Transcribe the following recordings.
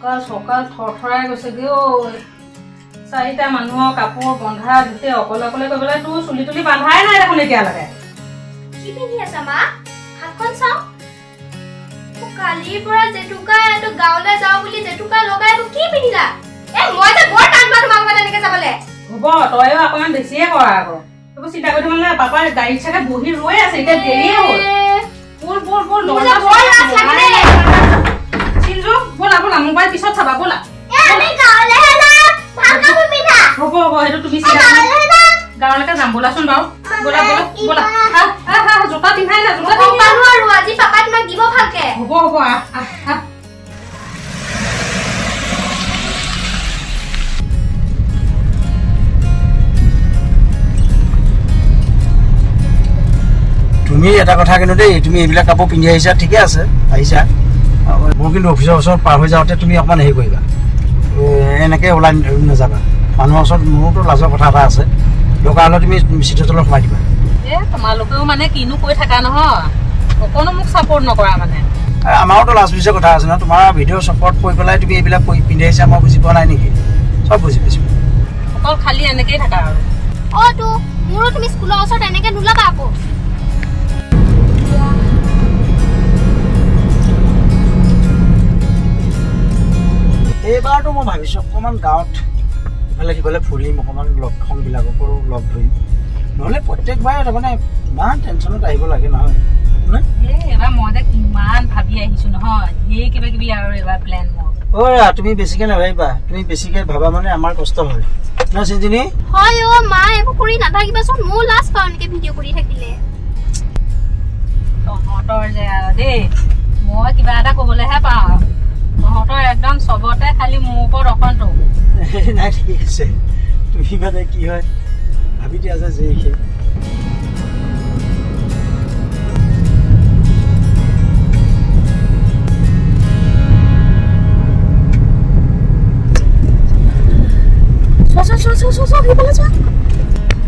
কঁকাল চকাল থৰথৰাই গৈছেগৈ ঐ। চাৰিটা মানুহৰ কাপোৰ বন্ধা গোটেই অকলে অকলে কৰিব লাগে। তোৰ চুলি তুলি বান্ধাই নাই দেখোন এতিয়ালৈকে। কি পিন্ধি আছা মা? হাতখন চাওঁ। কালিৰ পৰা জেতুকা এইটো গাঁৱলৈ যাওঁ বুলি জেতুকা লগাই এইবোৰ কি পিন্ধিলা? এ মই যে বৰ টান পাওঁ তোমাৰ লগত এনেকে যাবলে। হ'ব, তয়ো অকণমান বেছিয়ে কৰা আকৌ। এইবোৰ চিন্তা কৰি থাকিব নালাগে। পাপা গাড়ীত চাগে বহি ৰৈ আছে, এতিয়া দেৰিয়ে হ'ল। ব'ল ব'ল ব'ল। মোৰ যে বৰ লাজ লাগে দেই। চিঞ্জু, ব'লা ব'লা, মোবাইল পিছত চাবা, ব'লা। এ আমি গাঁৱলৈহে যাম, ভাল কাপোৰ পিন্ধা। হ'ব হ'ব, সেইটো তুমি চিন্তা কৰি গাঁৱলৈকে যাম, ব'লাচোন বাৰু। ব'লা ব'লা ব'লা। আহ আহ আহ, জোতা পিন্ধাই নাই, জোতা গম পিন্ধা। পালো আৰু আজি পাপাই তোমাক দিব ভালকে। হ'ব হ'ব, আহ আহ আহ। তুমি এটা কথা কিন্তু দেই, তুমি এইবিলাক কাপোৰ পিন্ধি আহিছা, ঠিকে আছে আহিছা। মোৰ কিন্তু অফিচৰ ওচৰত পাৰ হৈ যাওঁতে তুমি অকণমান হেৰি কৰিবা, এনেকৈ ওলাই নাযাবা মানুহৰ ওচৰত। মোৰোতো লাজৰ কথা এটা আছে, দৰকাৰ হ'লে তুমি চিটৰ তলত সোমাই দিবা। এ তোমালোকেও মানে কিনো কৈ থাকা নহয়, অকণো মোক ছাপোৰ্ট নকৰা মানে। আমাৰোতো লাজ পিছৰ কথা আছে ন। তোমাৰ ভিডিঅ' ছাপৰ্ট কৰি পেলাই তুমি এইবিলাক পিন্ধি আহিছা, মই বুজি পোৱা নাই নেকি? চব বুজি পাইছোঁ। অকল খালী এনেকেই থাকা আৰু। অ তো মোৰো তুমি স্কুলৰ ওচৰত এনেকে নোলাবা আকৌ। এইবাৰতো মই ভাবিছোঁ অকণমান গাঁৱত ইফালে সিফালে ফুৰিম, অকণমান লগ সংবিলাককো লগ ধৰিম। নহ'লে প্ৰত্যেকবাৰে তাৰমানে ইমান টেনশ্যনত আহিব লাগে নহয়। এই এইবাৰ মই যে কিমান ভাবি আহিছো নহয়, ধেৰ কিবা কিবি আৰু এইবাৰ প্লেন মোৰ। অ' তুমি বেছিকৈ নাভাবিবা, তুমি বেছিকৈ ভাবা মানে আমাৰ কষ্ট হয় ন চিঞ্জিনী? হয় অ মা, এইবোৰ কৰি নাথাকিবাচোন, ময়ো লাজ পাওঁ এনেকে ভিডিঅ' কৰি থাকিলে। তহঁতৰ যে আৰু দেই, মই কিবা এটা ক'বলৈহে পাওঁ, তহঁতৰ একদম চবতে খালি মোৰ ওপৰত অসন্তোষ। নাই ঠিক আছে, তুমি মানে কি হয় ভাবি দিয়া যে সেই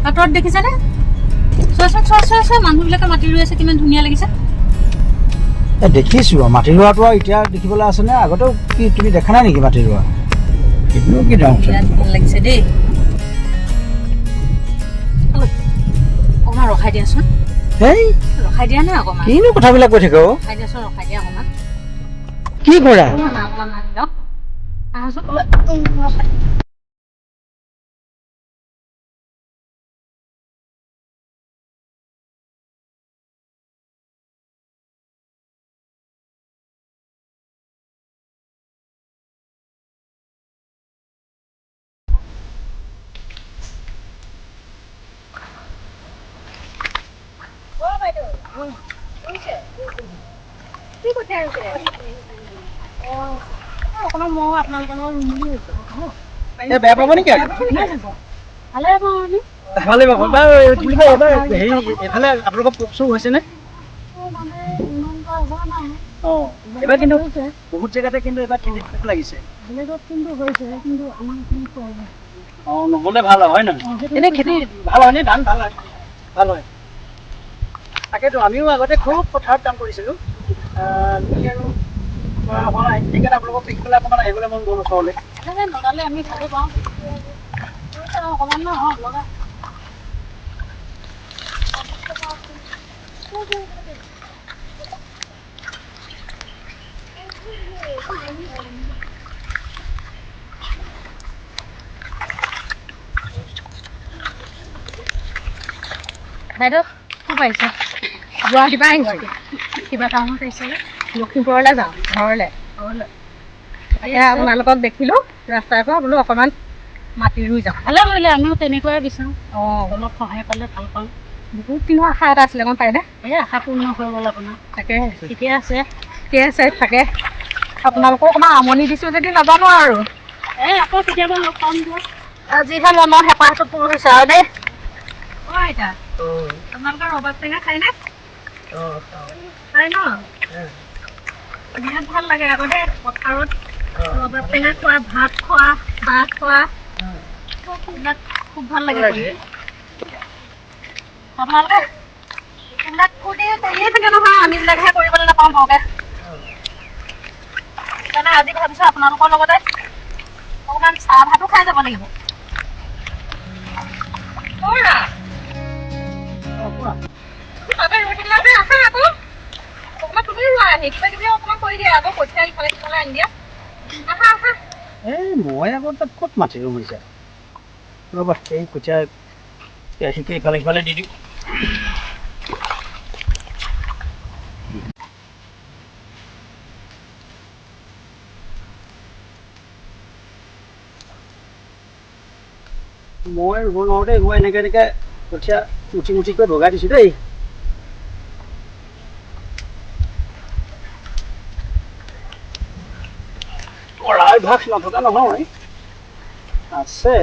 আঁতৰত দেখিছানে? চোৱাচোন চোৱা চোৱা চোৱা, মানুহবিলাকে মাটি ৰুই আছে, কিমান ধুনীয়া লাগিছে। দেখিছোঁ মাটি ৰোৱাটো আৰু এতিয়া দেখিবলৈ আছেনে? আগতেও কি তুমি দেখা নাই নেকি মাটি ৰোৱা? সেইটো কি ডাঙৰ ভাল লাগিছে দেই। অকণমান ৰখাই দিয়াচোন। হেই ৰখাই দিয়া নাই অকণমান। কিনো কথাবিলাক কৈ থাক অ'? ৰখাই দিয়াচোন, ৰখাই দিয়া অকণমান। কি কৰা? অকণমান আহাচোন। বেয়া পাব নেকি? ভালে পাব। এবাৰ হেৰি এইফালে আপোনালোকৰ পোক চোক হৈছেনে? অঁ, এইবাৰ কিন্তু বহুত জেগাতে কিন্তু এইবাৰ খেতি পোক লাগিছে। অঁ, নহ'লে ভাল হয় নহয়? এনেই খেতি ভাল হয়নে? ধান ভাল হয়? ভাল হয়। তাকেতো আমিও আগতে খুব পথাৰত কাম কৰিছিলোঁ। আৰু সেইকাৰণে আপোনালোকক দেখিবলৈ অকণমান আহিবলৈ মন গ'ল ওচৰলৈ। লগালে আমি ভালেই পাওঁ, অকণমান নহয় লগা। বাইদেউ ক'ৰ পৰা আহিছে? গুৱাহাটীৰ পৰা আহিছোঁ। কিবা টাউনত আহিছে? লখিমপুৰলৈ যাওঁ, ঘৰলৈ। এতিয়া আপোনালোকক দেখিলোঁ ৰাস্তাৰ পৰা, বোলো অকণমান মাটি ৰুই যাওঁ। ভালে কৰিলে, আমিও তেনেকুৱাই বিচাৰোঁ। অঁ, অলপ সহায় পালে ভাল পাওঁ। বহুত দিনৰ আশা এটা আছিলে, গম পায়নে? এই আশা পূৰ্ণ হৈ গ'ল আপোনাৰ। তাকে ঠিকে আছে, ঠিকে আছে। থাকে আপোনালোকো অকণমান আমনি দিছোঁ যদি নাজানো আৰু। এই আকৌ কেতিয়াবা লগ পাম দিয়ক। আজিহে মনৰ হেঁপাহটো পূৰ হৈছে আৰু দেই। অ' আইতা, আপোনালোকৰ ৰবাব টেঙা খায়নে? খাই ন? বিৰাট ভাল লাগে আকৌ দেই পথাৰত ৰবাব টেঙা খোৱা, ভাত খোৱা, বাঁহ খোৱা, এইবিলাক খুব ভাল লাগে। আপোনালোকে এইবিলাক ফূৰ্তি কৰিয়ে থাকে নহয়, আমিবিলাকহে কৰিবলৈ নাপাওঁ বৰকৈ। সেইকাৰণে আজি ভাবিছোঁ আপোনালোকৰ লগতে অকণমান চাহ ভাতো খাই যাব লাগিব। এই মই আকৌ তাত ক'ত মাতি ৰুম হৈছে, ৰ'বা, এই কঠীয়া ইফালে সিফালে দি দিওঁ। মই ৰুব নোৱাৰোঁ দেই, মই এনেকৈ এনেকৈ কঠীয়া মুঠি মুঠিকৈ ভগাই দিছোঁ দেই। কৰা অভ্যাস নথকা নহয়, আছে।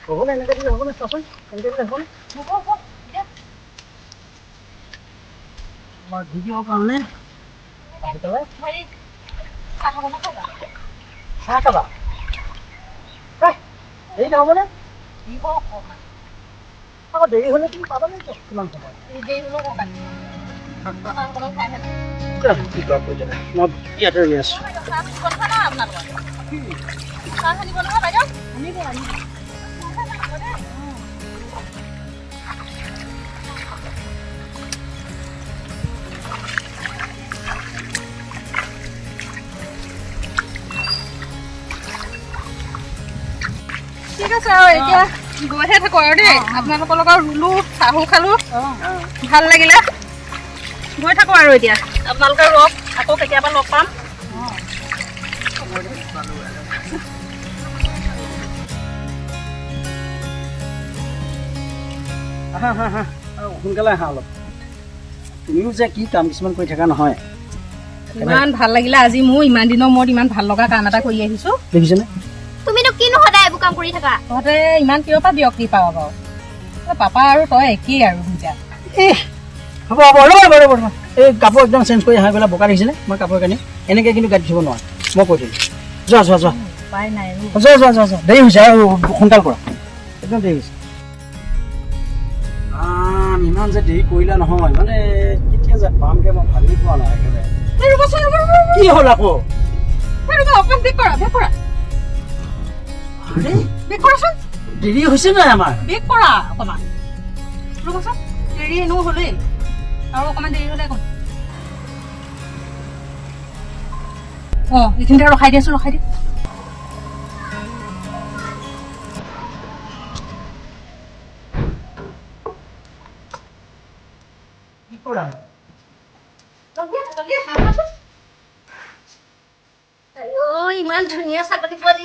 হ'বনে এনেকৈ দিলে হ'বনে? চোৱাচোন, এনেকৈ দিলে হ'বনে? হ'ব। মই দি দিব কাৰণে আহি পেলাই চাহ খাবা। দেৰি নহ'বনে? আকৌ দেৰি হ'লে তুমি পাবা নে কিমান সময়? মই ইয়াতে ৰৈ আছোঁ। ঠিক আছে, আৰু এতিয়া গৈহে থাকোঁ আৰু দেই। আপোনালোকৰ লগত ৰুলো, চাহো খালো, ভাল লাগিলে। গৈ থাকোঁ আৰু এতিয়া, আপোনালোকে ৰওক, আকৌ কেতিয়াবা লগ পাম। আহা আহা আহা, সোনকালে আহা অলপ। তুমিও যে কি কাম কিছুমান কৰি থাকা নহয়। ইমান ভাল লাগিলে আজি, মোৰ ইমান দিনৰ মূৰত ইমান ভাল লগা কাম এটা কৰি আহিছোঁ। দেখিছেনে? তুমিনো কিনো সদায় এইবোৰ কাম কৰি থাকা? তহঁতে ইমান কিয় পৰা বিৰক্তি পাৱ বাৰু? পাপা আৰু তই একেই আৰু দুইটা। হ'ব হ'ব, ৰ'বা ৰ'বা ৰ'বা, এই কাপোৰ একদম চেঞ্জ কৰি আহা পেলাই বোকা দেখিছেনে? মই কাপোৰ কানি এনেকৈ কিন্তু গাড়ী থ'ব নোৱাৰোঁ, মই কৈ দিলোঁ। যোৱা যোৱা যোৱা, উপায় নাই। যোৱা যোৱা যোৱা যোৱা, দেৰি হৈছে আৰু, সোনকাল কৰা, একদম দেৰি হৈছে। ইমান যে দেৰি কৰিলা নহয়, মানে কেতিয়া যে পামগৈ মই ভাবি পোৱা নাই একেবাৰে। কি হ'ল আকৌ? দেৰি হৈছে নাই আমাৰ? বেক কৰা অকণমান, ৰ'বচোন। দেৰি এনেও হ'লেই, আৰু অকণমান দেৰি হ'লে অঁ, এইখিনিতে ৰখাই দিয়াচোন, ৰখাই দিয়া। ইমান ধুনীয়া ছাগলী পোৱালি।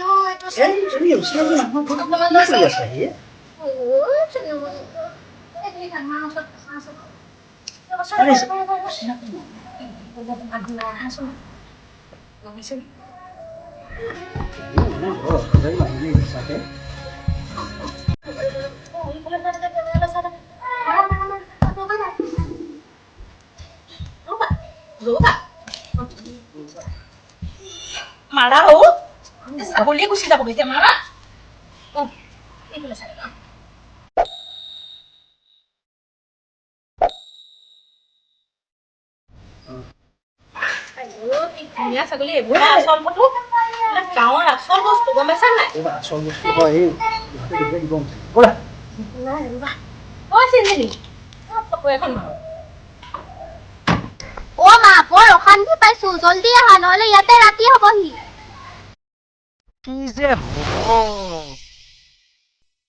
মাৰা অ, ছাগলীয়ে গুচি যাব এতিয়া, মাৰা। এইফালে চাই। ধুনীয়া ছাগলী, এইবোৰ আচল বস্তু, গাঁৱৰ আচল বস্তু, গম পাইছা নাই? আচল বস্তু হয়। ফটো এখন। অ মা, বৰ অশান্তি পাইছো, জলদি আহা, নহ'লে ইয়াতে ৰাতি হ'বহি। কি যে হ'ব।